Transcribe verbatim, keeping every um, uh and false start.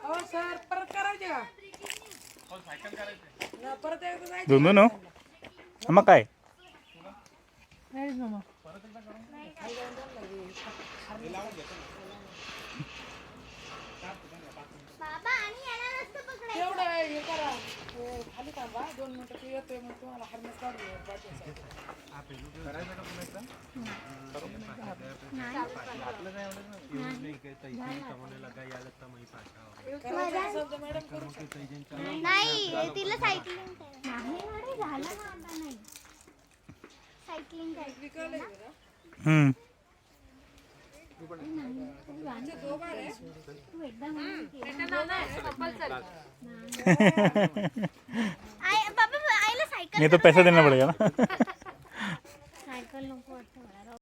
हो सर, परत करायचे का? ना, परत एकदा जायचं. दोन दोन हो. मग काय? नाही रे मामा. बाबा, आणि याला नसतं पकडायचं. तेवढं हे करा. हे खाली थांबा, दोन मिनिटं, तू येतोय मग तुम्हाला हार्नेस काढून देऊ, पाठीचा. करायचं का पुन्हा एकदा? नाही. नाही. करायचं असेल तर मॅडम करू शकता. नाही, तिला सायकलिंग करायचं. नाही, एवढं झालं ना आता नाही. सायकलिंग करायचं. हम्म. तू एकदा म्हणून केलं. आई, बाबा, आईला सायकल ये तो नको पैसा देना आहे. पड़ेगा ना. सायकल नको वाटतं मला.